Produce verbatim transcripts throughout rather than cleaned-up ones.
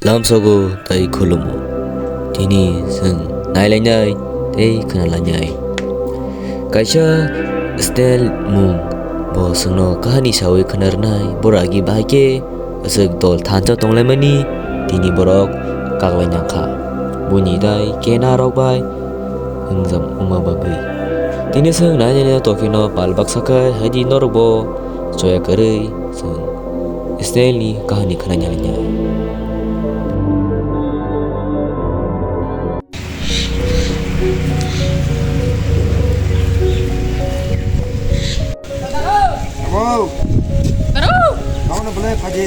Lamsogo tei khulumo. Tini chwng nailainai tei khwnalainai. Kaisa Ismail mung bo chwngno kahani sawi khwnarwnai, borok agi bahai khe aswk dol thansa tonglaimani tini borok kaklaina kha. Buini dai kena rok bai hwngjam wngma bagwi. Tini chwng nailainai tokheno pal baksa khe haidi norokbo choya kwrwi chwng Ismailni kahani khwnaina liya. Abo. Aro. Kamu na belai phaji.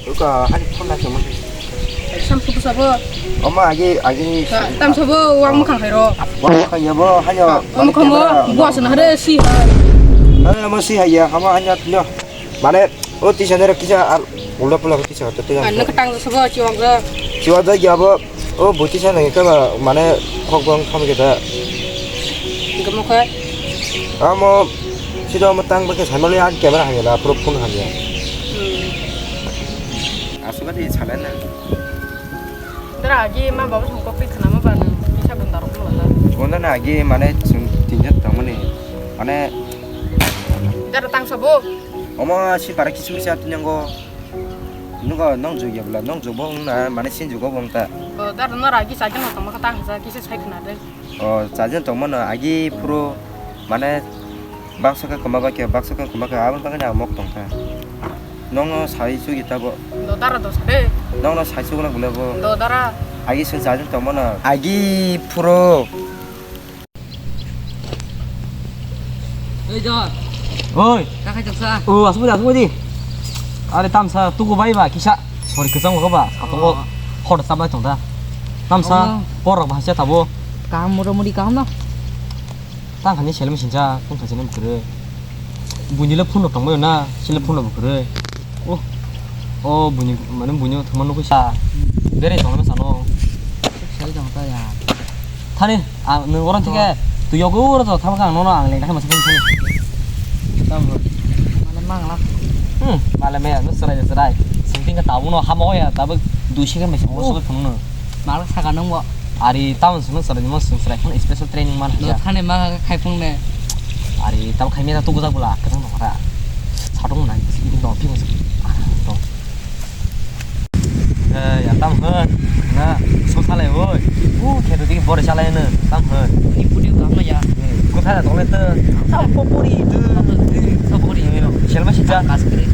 Uka, ani phone na chama. Sam suku sabo. Oma agi, agi. Tam sabo, wang mukhang khairo. Wang mukhang ya bo, hanya. Wang mukhang mo, buas na hare si hai. Hanya mo si hai ya, hama hanya nyo. Mane, o tisa nero kisa al, ulo pulo kisa hoto tisa. Ano ketang sabo, chiwang ga. Chiwang ga ya bo. O buti sa nang khe ba mane khok bang thang khe da. Gamo khe? Amo sida mo tang ba khe sai mali an camera hanya da pro phone hanya. Hmm. Aswk di salen na. Dara agi ma baba song kok pi khna ma ba nang kisa bundar ko la. Onda na agi mane sung tinjat tang mani. Mane dara tang sabo. Omo si para kisu kisa tinjango. Nugo nong jugya bla, nong jugbo wng na, mane sin jugo bo wng ta. O, dar no ragi chajan no tongma kha ta hangsa kisa sai khna de. O, chajan tongma no agi phuru mane baksa khe kwma ba khe, baksa khe kwma khe, aboni bagwi ni ang mok tong kha. Nong no sai sugya ta bo. Do dara do sa de. Nong no sai sugna bole bo. Do dara. Agi sin chajan tongma no. Agi phuru. Oi, John. Oi. Ka khai jaksa? O, asuk di, asuk di. Are tamsa tuku bai ba kisa. Sorry, kwchang ko ba. Katongo. Oh. Hor sa bai tong da. Tamsa. Oh. Por rok ba sa tabo. Kam moro mori kam no. Tang khani selem sincha, tong khani selem kre. Buini le phone rok tongbaio na, sini phone rok bo kwrwi. Oh. Oh, buini, mane buini thangma nukui sa. Bere tongma sano. Sai tong ta ya. Thani, ang nwng orang thike, tu yogo oro to thangma kang nono ang leng thangma sini. Tam. Mane mangla. Hmm, male me, no serai serai. Sing ting ka tabu no hamo ya, tabu dui second me sing Oh. so phone no. Malak saka nung bo. Ari tamon sung sara nimo sung sara khon special training man No haja. Thane ma khai phung ne. Ari tam khai mena to gujak bula, kasang dong ra. Sadong nai, sing dong, phi masa. Ah, dong. Eh, ya tam hon. Na, so salai oi. U, khe to dik bore salai na, tam hon. Ni pudi kam na ya. Ko sala dong le to. Tam popori tu. Popori. Selma sija. Kas kre.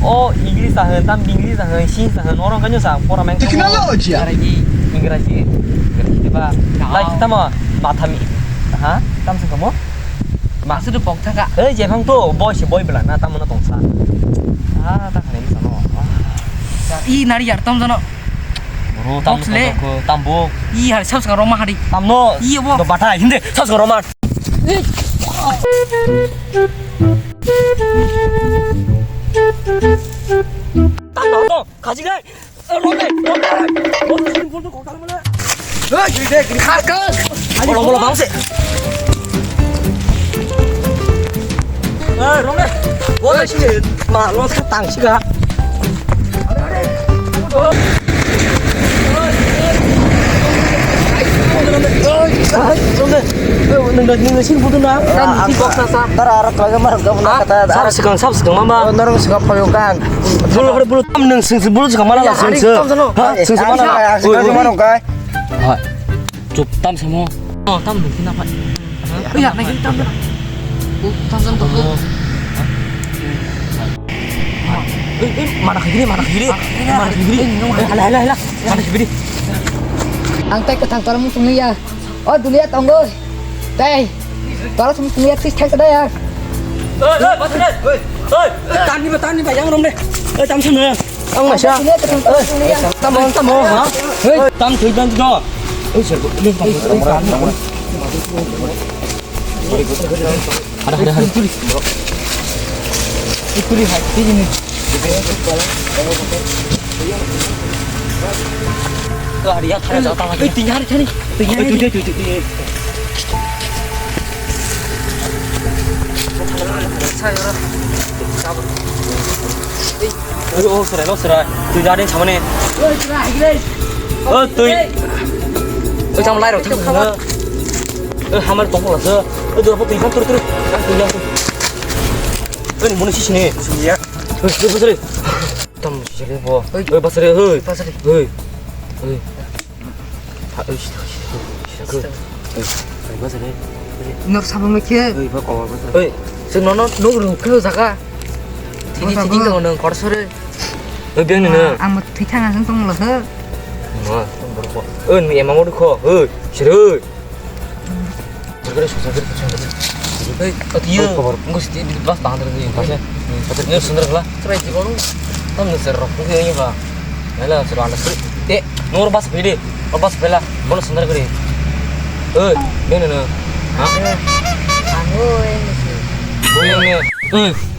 O English ta hwn, tam English ta hwn, Chinese ta hwn, norok kanya sa pora meng. Technology. Ingraji. Ingraji. Ingraji ba. Lai kita ma mathami. Ha? Tam sa kamo? Maksud pok thaka. Eh, je phang to, boy se boy bela na tam na tongsa. Ah, ta khani sa no. I nari yar tam jano. Bro, tam Box le. Ko, tam bo. I har sab sa roma hari. Tam no. I bo. Do bata hindi, sab sa roma. Tang no to, kaji gai. Eh, ronde, ronde. Ronde sini bol to kotor mana? Eh, gede, gede. Kharkas. Bola, bola, bangse. Eh, ronde. Bola sini. Ma, lo sa tang sih ga. Nung da, nung da sini butuh na. Kan sini box sa. Tara arak lagi mah, gak pernah kata. Sab segang, sab segang mama. Norong segang payung kan. Bulu, bulu, bulu, tam nung sing, bulu segang mana lah sing se. Ha, sing se mana? Segang mana kai? Hai. Cup tam samo. Oh, tam nung kena pai. Iya, naikin tam. Oh, tam tam tam. Eh, eh, mana kagiri, mana kagiri, mana kagiri. Eh, hala, hala, hala. Mana kagiri. Ang tai ketang tolong tungnya. Oh, dulia tonggol. Tei. Tolong tungnya tis thai kedai ya. Oi, oi, bos, oi. Oi, oi. Tani ba, tani ba, yang rom deh. Eh, tam sana. Ang masa. Tam, tam, ha? Hei, tam thui ban do. Hei, sir, ini tam. Ada, ada, ada. Tuli, tuli. Tuli, hai, tuli ni. Ada ya, ada jauh tang lagi. Tuli, hari, hari. Tuli, hari. Tuli, tuli, tuli. Oi, o serai, o serai. Twi da ding samani. Oi, twi. Oi, cham lai rok thang thang. Oi, hamar tong la se. Oi, do twi thang tur tur. Oi, muni sisi ni. Ya. Oi, oi, basri. Tam sisi bo. Oi, basri, oi. Basri. Oi. Oi. Ha, oi, sida, sida, sida, sida, oi. Oi, oi, ba jare. Nor sabang mai khe. Oi, ba kawar ba jare. Oi, chwng nono nuk rw khe o jaga. Thini, thini tongo nang korsore. Oi, beng nini. Ang mo thwi thang ang tong lo khe. Ma, borok. Oi, ni ema mo dukho. Oi, sir, oi. Oi, atiyo. Oi, khobor. Ngus ti bas tang tang ni. Ngus sundar kala. Try ti kono. Tam nang ser rok. Ngi ngi ka. Nala ser anda ser. Te, nor bas pede. O bas pela. Bono sundar kari. Oi, beng nini. Ha? Ang oi, ngi si. Beng nini. Oi.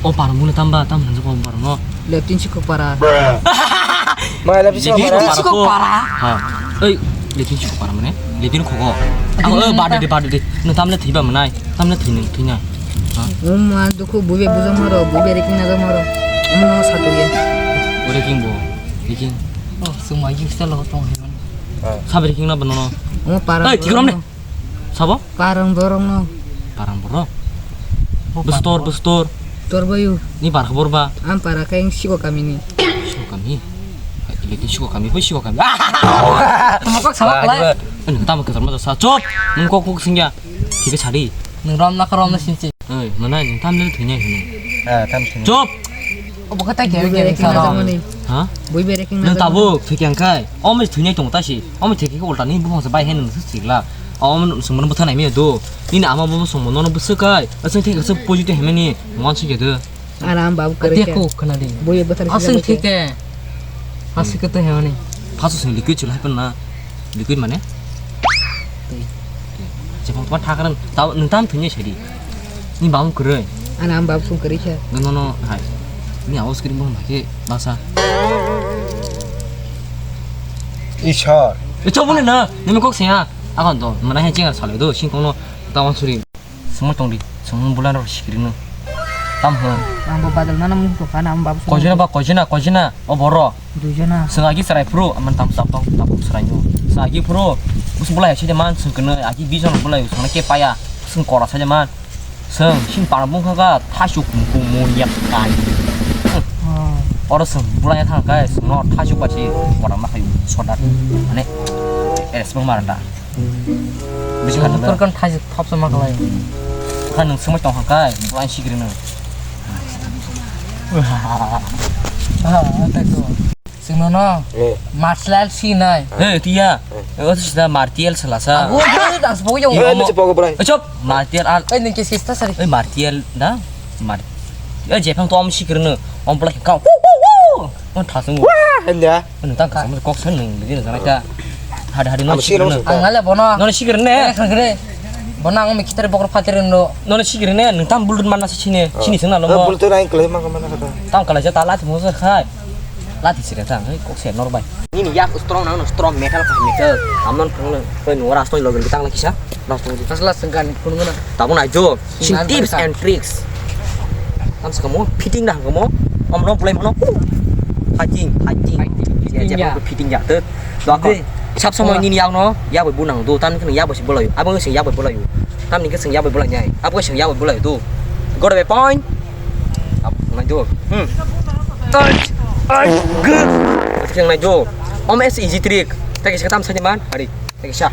O par muna tamba, tam hanjo ko par no. Leptin sikok para. Ma leptin sikok para. Leptin sikok para. Ha. Oi, leptin sikok para mane? Leptin khogo. Ang oi bade de bade de. Nang tamle thiba manai. Tamle thini thina. Ha. Umma dukhu bube bujang maro, bube reking na maro. Umma satu ye. Ore king bo. Reking. Oh, sumai yuk selo tong he. Sabe reking na bono. Umma para. Oi, tikram ne. Sabo? Parang borok no. Parang borok? Bestor, bestor. Tor bayu. Ni bar khobor ba? Am para khe siko kami ni. Siko kami? Hai, ile ti siko kami, hoi siko kami. Tamo kok salah kelai. Ani tamo kok sama sa. Chop. Nung kok kok singya. Tiga sari. Nung rom na rom na sinsi. Oi, mana nung tam le thunya hini. Ah, tam thunya. Chop. Obo khe tai khe khe khe na jamani. Ha? Bui bere king na. Nang tabuk thik yang khai. Omo thunai tong ta si. Omo thik khe ulta ni bumang se bai hen nang sikla. Omo sumano bwtha nai mi do. Nini ama bo sumano no bwswk kai. Aswk thik aswk pojite hemeni. Mon sikhe do. Aram babu kare khe. Ko khna di. Bui bwtha ni. Aswk thik khe. Aswk khe to hemani. Phasu sing likui chul hai pan na. Likui mane? Twi. Twi. Jepang tuma thakran. Tau nung tam thunye sedi. Ni bang kwrwi. Ana am bab sung kwrwi khe. No, no, no, hai. Ni awas kiri mo hake basa. Ishor. E chobole na. Ni mo kok se ha. Akon to mana he chingar salai do sing kono tawang suri. Sumui tongdi, sumui bulan rok sikirino. Tam hwn. Ang bo badal nana mung tongkha na, ang babo sumui. Koijona ba koijona, koijona, o boro. Duijona. Seng agi chwrai phuru, aman tam sap tong, tam srai no. Seng agi phuru, bus bulai haisi de man, seng kene, agi bijon bulai, seng ke paya, seng kora sai de man. Seng, sin para bung kha, thasuk bung mo yap kai. Oh. Oro seng bulai thang kai, seng no thasuk ba si, kora ma khai, sodat. Mane, es bung maranda. Bisi kha nang. Kor kan thai thop sama khlai. Kha nang sumai tong kha kai, buai sikri nang. Ah, tak tu. Sing no no. Eh. Martial si nai. Eh, tia. Eh. Oh, tu sudah martial selasa. Aku tu tak sepuluh yang. Iya, ngomong. Itu sepuluh, Bray. Eh, cop. Martial al. Eh, nang kes kita sari. Eh, martial dah. Mar. Eh, jepang tu om sikri nang. Om pelak kau. Wu, wu, wu. Ang thasung. Wah, henda. Nung tang kasam kok sen nung bidi nung sanai ta. Hadi hadi no sikir nung. Ang ngale bono. Nono sikir ne. Eh, khangre. Bono ang mi kitare bokor phatir no. Nono sikir ne, nung tam bulun mana sini. Sini sing na lo. Bulun tu rai kelai maka mana kata. Tam kalai jata lati mo sa khai. Lati sire tang, kok se nor bai. Nini yak strong nang, strong metal kha metal. Amnon phang nung, koi nung ras toi logen tang la kisa. Ras toi. Kasla sengkan phun mana. Tabun ajo. Sing tips and tricks. Tam sakamo fitting dah kamo. Om no play mano. Fighting, fighting. Fighting, ya, fitting ya. Fitting ya. Te. Doa ko. Sab samoi nini yak no, yak bai bunang do. Tam ni yak bai si bolayo. Abo sing yak bai bolayo. Tam ni sing yak bai bolai nyai. Abo sing yak bai bolayo do. Got a point. Ap, nai do. Hmm. Ai, ai, good. Keng nai do. Om es easy trick. Tak is katam sani man. Hari. Tei kisa.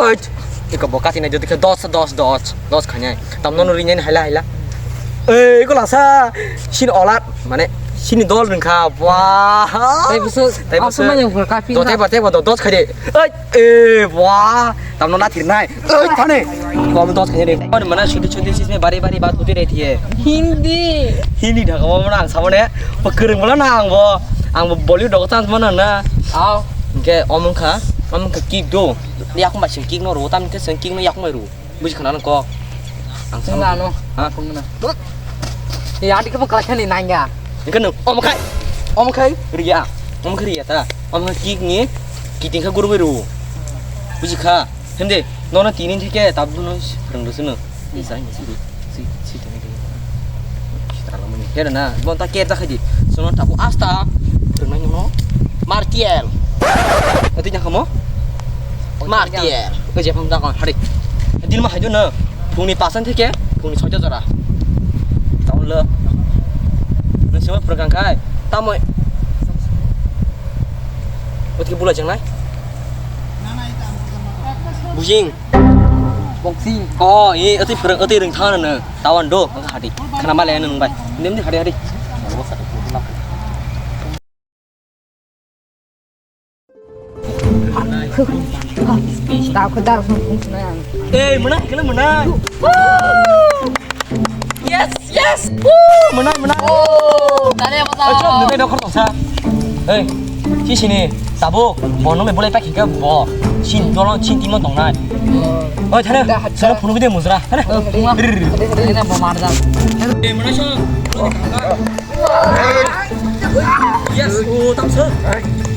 Oit. Iko bo kati nai jodi khe dos, dos, dos, dos khainai. Tam nono rinai haila, haila. Ei, iko lasa. Sini olat, mane, sini dol ringkha. Wah. Tei busu, tei busu. Tei bo, tei bo, dos khaide. Oit. Eh, wah. Tam no na thirnai. Oit, thane. Kom dos khaide. Kon mana choti choti sis mein bari bari baat hoti rehti hai. Hindi. Hindi dhaka mo mana ang samone. Pakiring bola na ang bo. Ang bo Bollywood dhaka chance mana na. Aw. Hingke omo wngkha, omo wngkha kick do. Yakung bai chwng kick no rwo, tamni khe chwng kick no yakung bai rwo. Buji khna nang kok. Ang chwng ano. Ha? Phung na. Ya, adi khe bo kalai khani nangya. Hingke nwng omo khai. Omo khai? Riya. Omo khai riya ta. Omo khai kick ni kiting kha guru bai rwo. Buji kha. Hende, nono tini thike tabdu no rwng rwswno. Ni sai ni si. Si, si, si, si. Hera na, bon ta care ta khaidi. Sono tabu asta. Rwnai no. Martial. Ati nyakamo? Martial. Oke, jepang ta kon hari. Din ma haidu na. Phungni pasan theke, phungni soita jora. Taun le. Nung sima program kai. Tamoi. Oti bula jengnai. Bujing. Boxing. Oh, i ati phwrwng, ati rwng thang na. Tawan do, ang hadi. Khana ma le nung bai. Nim di hadi hadi. Tao khe dar phung phung swnai ang. Eh, mwnai, kena mwnai. Yes, yes. Woo, mwnai, mwnai. Oh, tare bata. Ayo, nung bai doktor tongsa. Eh, si sini, tabuk, bo nung bai bolai paikhe bo. Sin, dolong, sin timo tongnai. Oi, thane, sana phunu gede mujra. Thane. Ena bo marja. Eh, mwnai so. Yes, oh, tam so.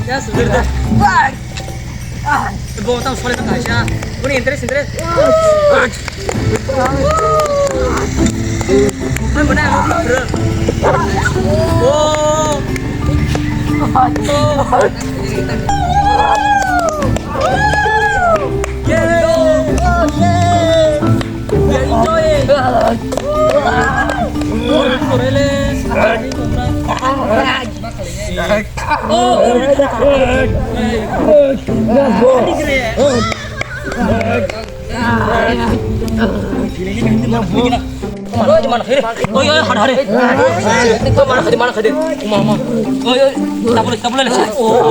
Yes, there, there. Bo tam sole ta kaisa. Boni interest, interest. Ang mana? Oh. Oh. Yeah. Yeah, enjoy. Oh. Oi, mana khaide? Oi, oi, hade, hade. Mana khaide, mana khaide. Uma, uma. Oi, oi. Tabule, tabule. Oh.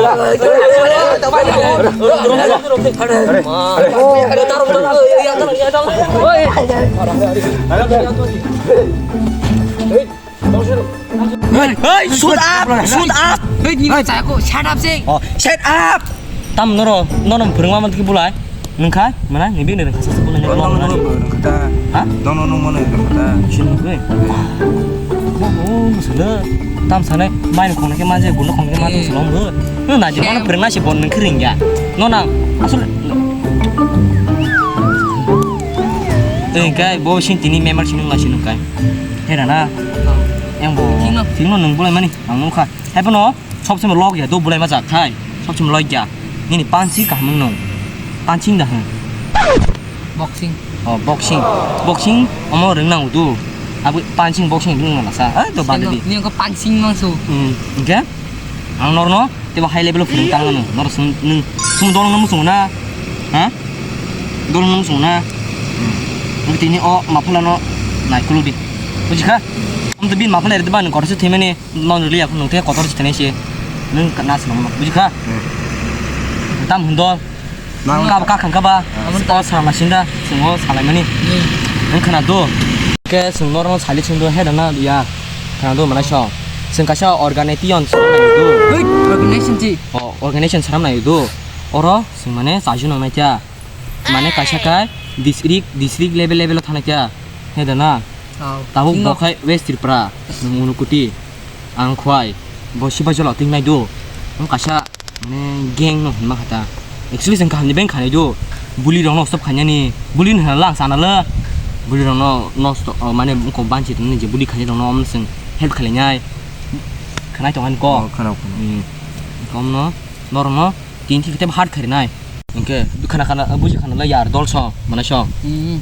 Hey, hey, shut up, shut up. Hey, ni chako, shut up sing. Oh, shut up. Tam noro, nono phwrwngma man ki bulai. Nungkha, mana, ni bini rengkha sa bulai. Dono no mano rengkha ta. Ha? Dono no mano rengkha ta. Shin nungkha. Bo, bo, musula. Tam sanai, main khong ke manje, gulo khong ke manje, eh, selong bo. No na, jemana phwrwngna se bon nungkha ringya. No na, asal. Eh, kai, bo sing tini member sing nungla sing nungkai. Hera na. Yang bo. Tingno. Tingno nung bulai mani, ang nungkha. Hai bono, sob somoi log ya, do bulai ma jak khai. Sob somoi log ya. Nini pansi kaham nung. Pansi da hwn. Boxing. Oh, boxing. Boxing, omo rwng nang udu. Abo pansi boxing rwng nang sa. Ah, do bade di. Ni ko pansi mangso. Hmm, oke. Ang norno. Tebo high level o phwrwng tang mano. Norok swng, nwng, swng dolong no muchungo na? Ha? Dolong no muchungo na? Nwng tini o maphalano naikolodi. Bujikha? Amtwi bini maphala erdeba nwng kotor se thwimani non rwliya, nwng tei kotor se thwinai se. Nwng na swngmano. Bujikha? Hmm. Tam hwn dol. Nang kaba kakhang kaba. Ah. O sala sinda, swng o salaimani. Hmm. Nwng khna do. Ke swng norok sali swng do, he da na ya. Khna do manai so. Swng kaisa organization swng nai do. Hey, organization chi. O, organization swnam nai do. Oro swng mane chaju nang nai kya. Mane kaisa kai district, district level, level o thanai kya. He da na. Oh. Tabuk bo khai West Tripura, nwng Unakoti, ang khwai, bo Sibajala twi nai do. Nwng kaisa mane gang no hwnma kha ta. Actually, chwng kaham ni beng khanai do. Buli rok no stop khainani. Buli ni hwnla lang sana le. Buli rok no, no stop, oh, mane ko banchi tongni je buli khainai rok no, omo chwng help khlainai. Khanai tong ani ko. Oh, khana, khana. Hmm. Kom no, norok no. Tin thik tebo hard kharinai. Hwnkhe khana khana buji khana lai yar dol song, manai song. Hmm.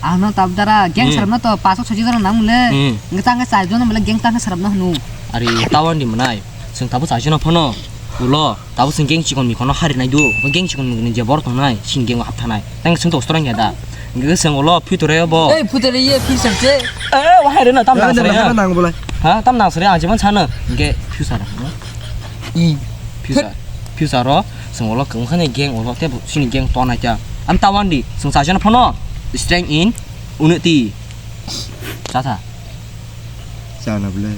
Ano tab dara gang Hmm. Saramno to paso soji dara nang mule. Hmm. Hwnkhe tang chai jono mule gang tang saramno hwnu. Ari tawan di manai. Chwng tabuk chai jono phano. Ulo tabuk chwng gang chikon ni kono hari nai du. Gang chikon ni je bor tongnai, sin gang hap thanai. Tang chwng to storang ya da. Hwnkhe chwng ulo future bo. Ei, future ye future che. Eh, wahai rena tam nang sare. Nang bolai. Ha, tam nang sare ang jemon sano. Hwnkhe future. Hmm. Future. Future o. Chwng ulo kwbangkha ni gang ulo tei bo chini gang tongnai kha. Am tawan di, chwng chajana phano strength in unity. Chatha. Chana bwle.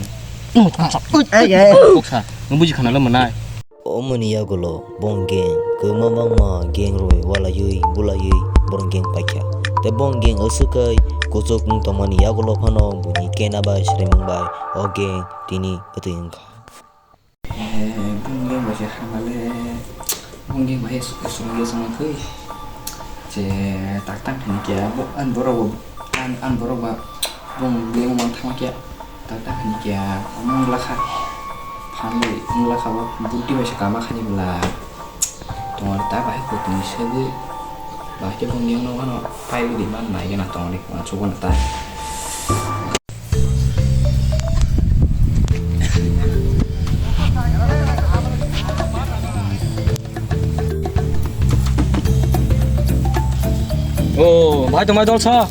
Ui, ui, ui. Kok sa, nwng buji khana le mwnai. Omoni yagulo bong gang kwbangma gang rwi walaiwi bulaiwi borok gang paikha. Tei bong gang aswk kai kuchuk wng tongmani yagulo phano buini kena bai swrwimung bai o gang tini wtwi wngkha. Eh, bung beng bai se hamale, bung beng bai se sung ye sung thwi. Je tak tak ni kya, bo an borok bo, an, an borok ba, bung beng ma thang kya. Ta khaini kya, omo wngla kha. Phan bai wngla kha bo, buddhi bai se kama khaini bwla. Tongwar ta bahai kutui ni sagwi, bahai khe bongni wngno wngno pai wngdi man nai gana tongwar ni uansuk gana ta. O, bahai tongmai dol sa.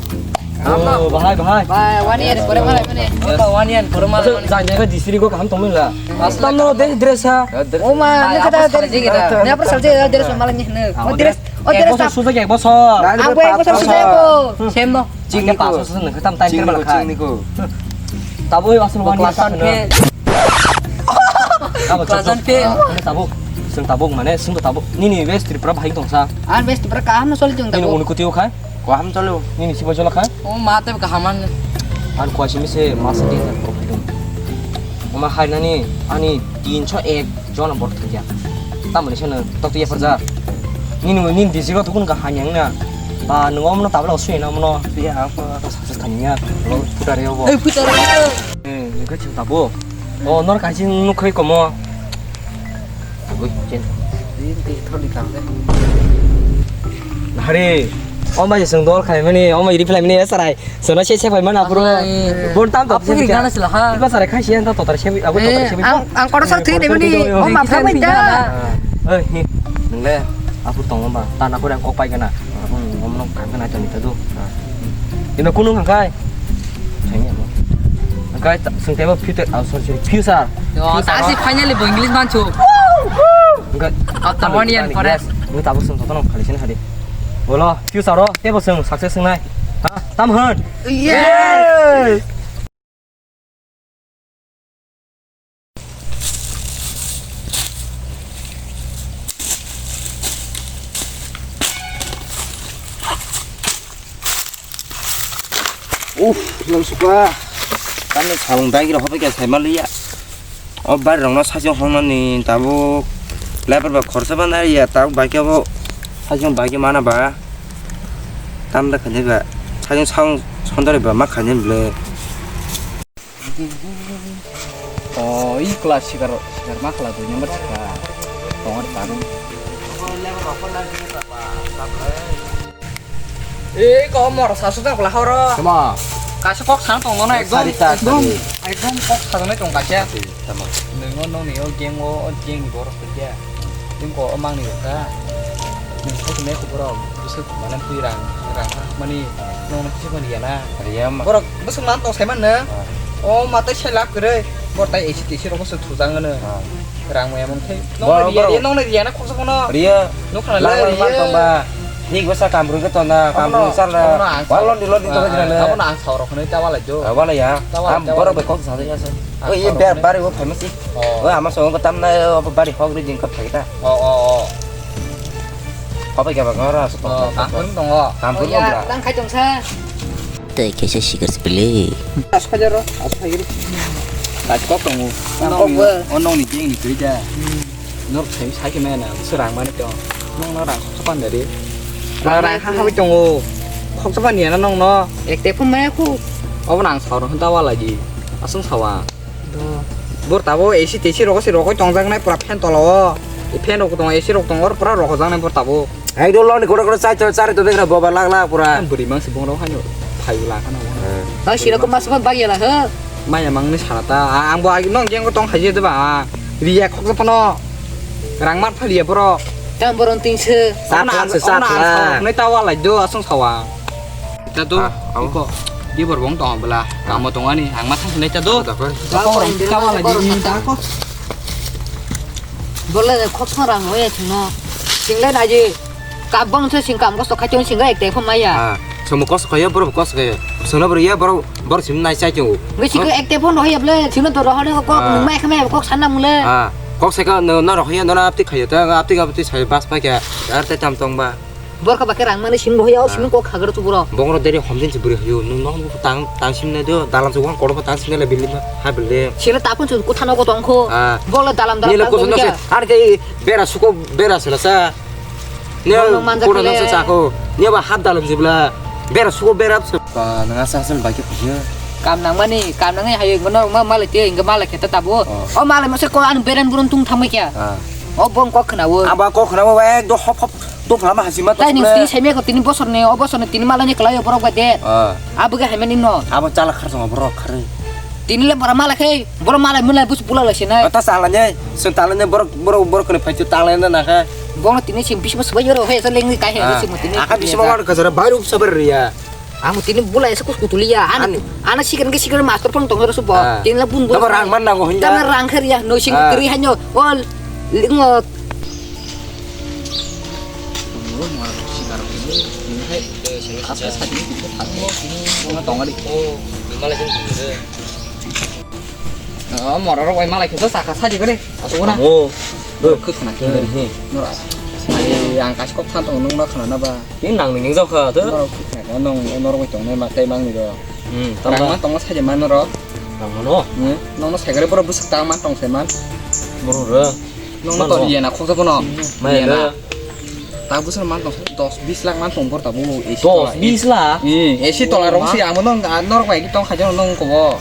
O, bahai, bahai. Bai, one year pore malai mane. Ba, one year pore malai mane. Jai jai district ko kaham tongmila. Aslam no de dress ha. O ma, ne kata dress. Ne apa salje dress malai ne. O dress, o dress. Ek bosor suja ek bosor. Ang bo ek bosor suja ko. Sem no. Chingni ko. Paso suja ne khatam time khe malai kha. Chingni ko. Tabo asal one year. Abo class chok chok. One phe. Ah, tabuk. Chwng tabuk mane, chwng tabuk. Nini best Tripura bahai tongsa. Ang best Tripura kaham no soli chwng tabuk. Nini tabuk. Uni kuti o khai? Kaham cholo. Nini sibo cholo khai? O ma te kaham an. Ang kuaisi mise masa di ta ko pidung. Oma hai nani ani tinso ek jona bor thangya. Tamoni sene tok ya parja. Nini nini disi ko tukun ka hanyang na. Ba nungo mono tabla osui na mono. Ya apa success thangya. Lo putare obo. Eh, putare. Eh, nungkhe chwng tabuk. O, nor kaisa nukkhai komo. Tabuk, chen. Rin twi thoni kang de. Hari, o mai chwng dol khai mani, o mai reply mani, sarai. Sono se se pai mana, bro. Ai. Bon tam to. Apu se giri gana sila ha. Iba sarai khai siya, ta totar se, abu totar se. Eh, ang, ang kotor sar thui de mani, o ma phai mai da. Eh, hi. Nungle, apu tong ba, ta na kore ang kok pai gana. Apu ngom no kang gana to ni ta do. Ino kunu kang kai. Sengya mo. Kai ta, sengtebo future, ah, sorry, sorry, future. Yo, future, ta si oh. Finally bo English manchu. Kai. After one year pore. Yes. Ni tabo seng tono khali sini hadi. Bolo, future ro, tebo seng success nai. Ha, tam hon. Yes. Yes. Uff, nang suka. Kami sabung bagi rok hobai khe saima liya. O bari rok no saichung hongmani tabuk. Lebar ba khorsa ba nai ya tabuk bai khe bo. Saichung bai khe mana ba. Tam da khani ba. Saichung saung sondori ba ma khani ble. O, i class sikar, sikar ma khala dui number sikar. Tongor tadung. Ei, ko mor sasu tak lah horo. Sama. Kaisa kok sang tong nono ekdom, sarita ekdom, sari. Ekdom kok sajaknai tong kaisa. Sama. Nungo nongni o gang o, o gang ni borok tongya. Tini ko o mangni rok ta. Nung sai tongmani kok borok bwswk mane twi rang, rang mani nong no kisa mani ya na. Riya ma. Borok bwswk man tong sai man no. Ah. O ma tai sai lab kwrwi. Bor tai A C T C rok bwswk thujak no. Ah. Rang maya mung thai. Nong no riya, nong no riya na khoksa kono. Riya. Nung khana le riya. Tong ba. Nik bwsa kambrung khe tong na, kambrung sal na. Wal lon di lon di tong na. Abono ang saw rok hwnwi ta walai do. Ah, walai ya. Am borok bai kok sa ya sa. O ye ber bari o famous. Oh. O ama songo tam na o bari hok ri jing kap thai ta. Oh, oh, oh. Kopai khe ba ngora so. Oh, kampung tongo. Kampung tongo. Tang khai tong sa. Tei khe se sikar se pele. As khai ro, as khai ri. As kok tongo. Nang kok ba. O nong ni jing ni tui da. Nor khai sai khe na na, se rang mani tong. Nong na rang so pan da ri. Rang ha ha tongo. Khok sa pan ya na nong no. Ek te phun maya khu. Obo nang sa ro hwn ta wa lagi. Asung sawa. Do. Bor tabo A C T C rogo se rogoi tongjaknai pura fan tola o. E fan rok tong, A C rok tong, or pura rogojaknai bor tabo. Ai do loni kotor kotor chai chai chari to begra boba lak lak pura. Bwrwi mang se bongrok haino phai la khana. Bang sira ko mas ko bag yala he. Maya mang ni sara ta. Ang bo agi nong jeng ko tong khaje de ba. Riya khok phano. Rang mar phaliya boro. Tam boron tin se. Sat lak se sat lak. Nai ta wa lai do asong sawa. Ta do, ah, iko. Di bor bong tong bela. Kamo tong ani, ang ma thang nai ta do. Ta ko. Ta ko, ta ko, ta ko. Bole khok song rang hoye chungno. Single na ji. Kabang se sing kam kosto khai chong single ek te phom maya. Ah, somo kosto khai bor kosto khai. Sono bor ya bor bor sim nai chai chong. Ngi sing ek te phom hoye bole. Sino to rohane ko kok mai khame kok sanna mule. Ah, kok se ka no na rohye no na apti khayo ta apti apti sai bas pa kya. Ar te tam tong ba. Borok ba khe rang mani simi boya, o simi kok khagro chuburo. Bongro deri homjin se bwrwi hayu, nung nong tang tang simne do, dalam se wang kodo tang simne le building ha building. Sila tapun chu kutha nogo tongkho. Ah. Bole dalam dalam. Nile tang kusun tongkha. Se ar ke bera suko bera sela sa. Ne kuda nang se chako. Ne ba hat dalam jibla. Bera suko bera. Ba nang asa asal bagi punya. Kam nangmani, kam nangwi hayo, hingo norok ma malai te, hingo malai khe ta tabo. Oh. O malai masa ko ano beren buron tung thangma kya. Ah. O bong kok khnawo. Abo kok khnawo, ekdom hop hop, dopla ma hachima. Tai nung tini saimya ko tini bosor ni, o bosor ni tini malai ni kwlai o borok bai de. Ah. Abo ge haimani no. Abo chala khar jong borok khar. Tini le bora malai khe, bora malai mulai bus bula lai sinai. Ta chala ne, sen chala ne borok, borok, borok kene phai chala ne na kha. Bong tini sim bis bus bai ro he, so lengwi kai he, ah, sim tini. Aka bis ma war ka jara bai rup sabar ya. Ang tini bula esa kus kutulia. Ani, ani. Ana sikir ke sikir master pon tong terus bo. Ah. Tini la bun bun. Dapat rang man nango hinja. Tama rang kher ya, no sing kiri hanyo. Ol, lingo. Apa sa di? Tong di. Oh, malah sing. Oh, mora rok bai malai khe saka saji kare. Asuk na. Oh. Khwkhwna khe. He. Nora. Ai, ang kaisa kok than tongo, nung no khna na ba? Tini nang ni nung jao kha to. Nora khwkhna khe, nung, nora bai tongnai ma tei mang ni do. Hmm, tamo. Rang ma tongo saje man noro. Rang ma no? Hmm, nung no sai kare boro bwswk ta ma tong sai man. Boro re. Nung no to riya na khoksa bono. Mai le. Ta bwswk man tong sai dos bis lakh man tong bor ta bo. Dos bis lakh? Hmm, A C tola rong si amo nung, noro bai tong kha jano nung ko bo.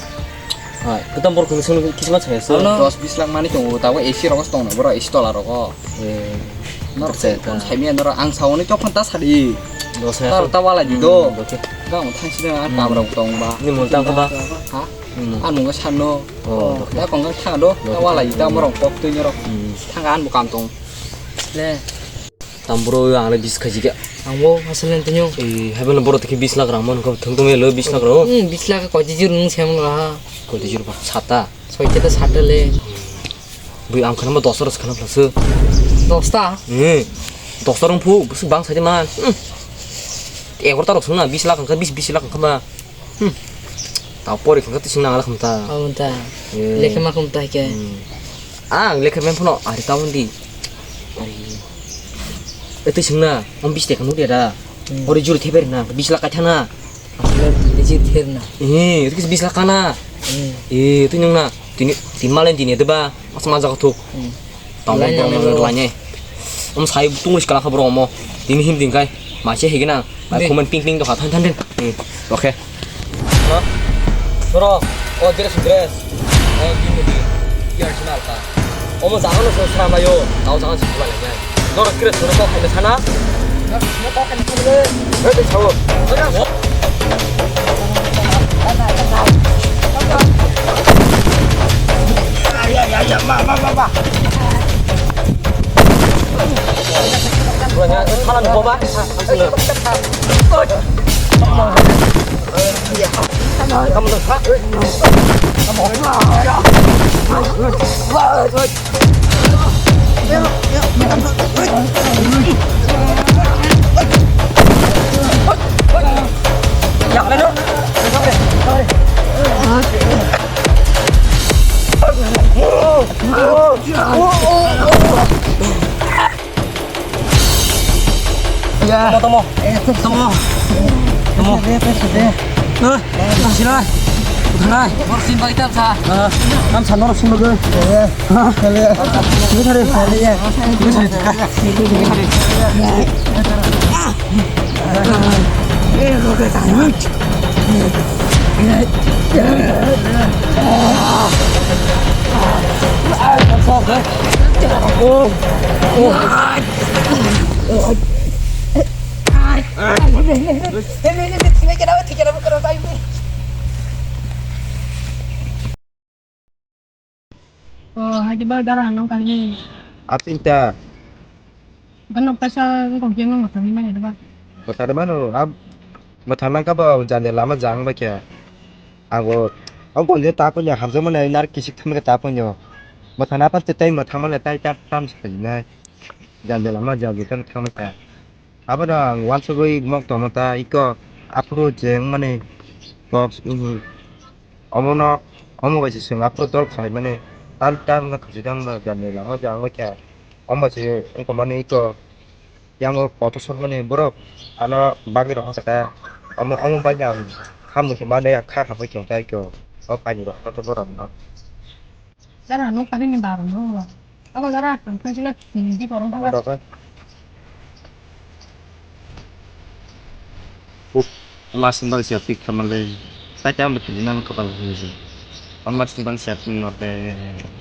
Hai, kwtam borok kunu sung kisa ma chaya so. Ano dos bis lakh mani tongo, tabo A C rogo tongna borok A C tola rogo. Eh, norok se kon saimya norok ang saoni tokon ta sadi. Dos lakh. Tar ta wala di do. Hmm, okay. Gamo thangsi na, hmm, tabra tong ba. Ni mun tang ba? Ha? Hmm. Anu ga sano. Oh, okay. Da kong thang do, ta wala di ta morong kok twi norok. Hmm. Thang an bu kam tong. Le. Tam bro, ang le bis khaji khe. Ang bo asal len tinyo. Eh, hai bano boro tikhe bis lakh rang man kho, thung thung elo bis lakh rang. Hmm, bis lakh koi jijur nung sem la. Koi jijur ba, sata. Soi khe ta sata le. Bui ang khana ba dos ros khana plus. Dos ta? Eh. Dos ta rong phu, bus bang sai man. Hmm. Egar ta rok sung na, bis lakh ang kha, bis, bis lakh ang kha ba. Hmm. Ta pori khangkha tising nang ala khumta. Abo ta. Eh. Lekha ma khumta khe. Hmm. Ang lekha men phano ari ta undi. Ari. E tising na, om bis tekha nudi da. Hmm. Ori juri theber na, bis lakh kaitha na. Asle juri ther na. Eh, itu bis lakh kana. Hmm. Eh, itu nyung na. Tini, tin malen tini itu ba. Mas ma jaga thuk. Hmm. Tong lain bro, lain bro. Lain. Om sai tungus kala kha bro mo. Tini him ding kai. Ma che higina. Mai comment ping ping to kha than than den. Hmm. Okay. Hello. Bro, o dress dress. O di di. Yar sinal ka. Omo jaga no sra mayo. Tao jaga sra mayo. Noro kres noro kok kene sana. Noro kok kene sana. Hei, sao. Ya, ya, ya, ma, ma, ma, ma. Kurang ajar, salah nih, Bapak. Langsung. Ya. Tamo, tamo. Eh, tamo. Tamo. Sede, sede. Eh, sila. Uthai. Bor sin bai tap sa. Ah, nam san nor sin bagai. Ya. Ha? Ya. Ini tadi. Ya. Ini tadi. Eh, kau kata. Oh. Oh. Oh, hai di ba dara nang kali. Apinta. Ban nok ta sa kong jeng nang kami mana di ba. Kota di mana? Ab, kota nang ka ba jande lama jang ba kya? Abo, o gonje ta ko nya hamja mana nar kisik tham ka ta ko nyo. Kota na pa te tai ma tham mana tai ta tam sa nai. Jande lama jang ge kan thang ta. Abo da ang wansugwi mok tongma ta iko aphuru je wngmani kok, omono, omo bai se chwng aphuru dol khlaimani tal tal wngkha khwchwidang ba jani lama jang wngkha. Omo se wngkha mani iko yango kotor sokmani borok ano bagwi rok wngkha ta. Omo, omo bai ang khamni hwnmani ang kha khabai tong ta iko o paini rok kotor borok no. Dara nuk tadi ni baru nuk. Apa dara tengkeng sila tinggi korong apa? Apa apa? Uh, langsung dari siap tik sama lagi. Sai tamo tini nang kopal buji. Amar sibang siap ni note.